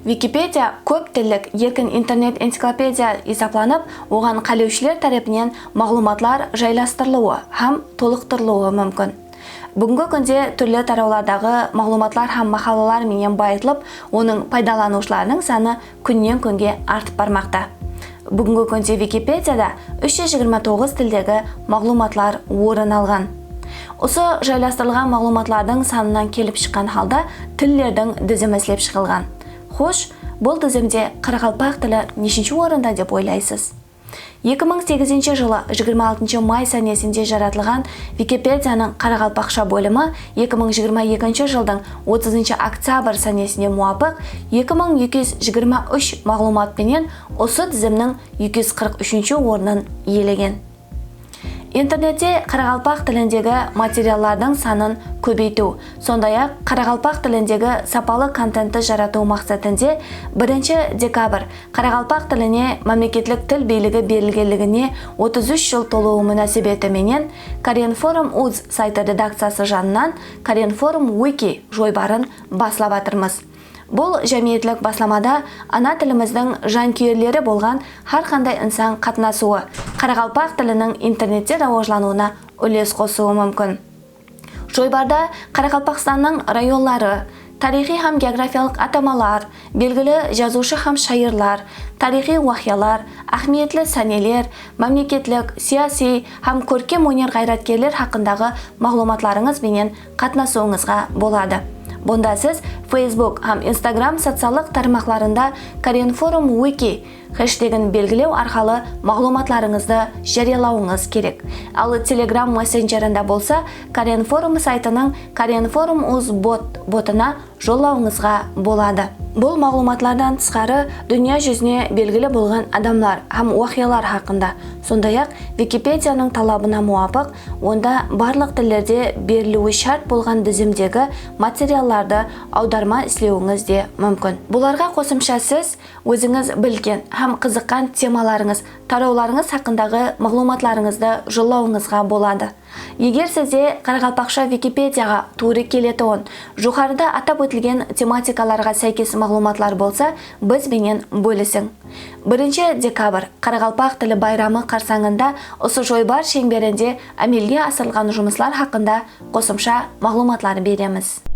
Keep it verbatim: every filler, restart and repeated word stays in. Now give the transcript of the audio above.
Wikipedia kóp tillik erkin internet-enciklopediya esaplanıp, oǵan qálewshiler tárepinen maǵlıwmatlar jaylastırılıwı hám tolıqtırılıwı múmkin. Búgingi kúnde túrli tarawlardaǵı maǵlıwmatlar hám maqalalar menen bayıtılıp, onıń paydalanıwshılarınıń sanı kúnnen-kúnge artıp barmaqta. Búgingi kúnde Wikipediyada úsh júz jigirma toǵız tildegi maǵlıwmatlar orın alǵan. Usı jaylastırılǵan maǵlıwmatlardıń sanınan kelip shıqqan halda tillerdiń dizimi islep shıǵılǵan. Xosh, bul dizimde qaraqalpaq tili neshinshi orında dep oylaysız? Eki mıń segizinshi jılı jigirma altınshı may sánesinde jaratılǵan Wikipediyanıń qaraqalpaqsha bólimi eki mıń jigirma ekinshi jıldıń otızınshı oktyabr sánesine muwapıq eki mıń eki júz jigirma úsh maǵlıwmat penen usı dizimniń eki júz qırq úshinshi ornın iyelegen. Internette qaraqalpaq tilindegi materiallardıń sanın kóbeytiw, sonday-aq, qaraqalpaq tilindegi sapalı kontentti jaratıw maqsetinde birinshi dekabr qaraqalpaq tiline mámleketlik til biyligi berilgenligine otız úsh jıl tolıwı múnásibeti menen Karinforum uz saytı redakciyası janınan Karinforum Wiki joybarın baslap atırmız. Bul jámiyetlik baslamada ana tilimizdiń jankúyerleri bolǵan hár qanday insan qatnasıwı, qaraqalpaq tiliniń internette rawajlanıwına úles qosıwı múmkin. Joybarda Qaraqalpaqstannıń rayonları, tariyxıy hám geografiyalıq atamalar, belgili jazıwshı hám shayırlar, tariyxıy waqıyalar, áhmiyetli sáneler, mámleketlik, siyasiy hám kórkem óner ǵayratkerler haqqındaǵı maǵlıwmatlarıńız benen qatnasıwıńızǵa boladı. Bunda siz Facebook hám Instagram sociallıq tarmaqlarında Karinforum Wiki heshtegin belgilew arqalı maǵlıwmatlarıńızdı járiyalawıńız kerek. Al Telegram messenjerinde bolsa Karinforum saytınıń Karinforum uz bot botına jollawıńızǵa boladı. Bul maǵlıwmatlardan tısqarı, dúnya júzine belgili bolǵan adamlar hám waqıyalar haqqında, sonday-aq, Wikipediyanıń talabına muwapıq, onda barlıq tillerde beriliwi shárt bolǵan dizimdegi materiallardı awdarma islewińiz de múmkin. Bularǵa qosımsha siz ózińiz bilgen hám qızıqqan temalarıńız, tarawlarıńız haqqındaǵı maǵlıwmatlarıńızdı jollawıńızǵa boladı. Eger sizde qaraqalpaqsha Wikipediyaǵa tuwrı keletuǵın, joqarıda atap ótilgen tematikalarǵa sáykes maǵlıwmatlar bolsa, biz benen bólisiń. Birinshi dekabr, Qaraqalpaq tili bayramı qarsańında usı joybar sheńberinde ámelge asırılǵan jumıslar haqqında qosımsha maǵlıwmatlar beremiz.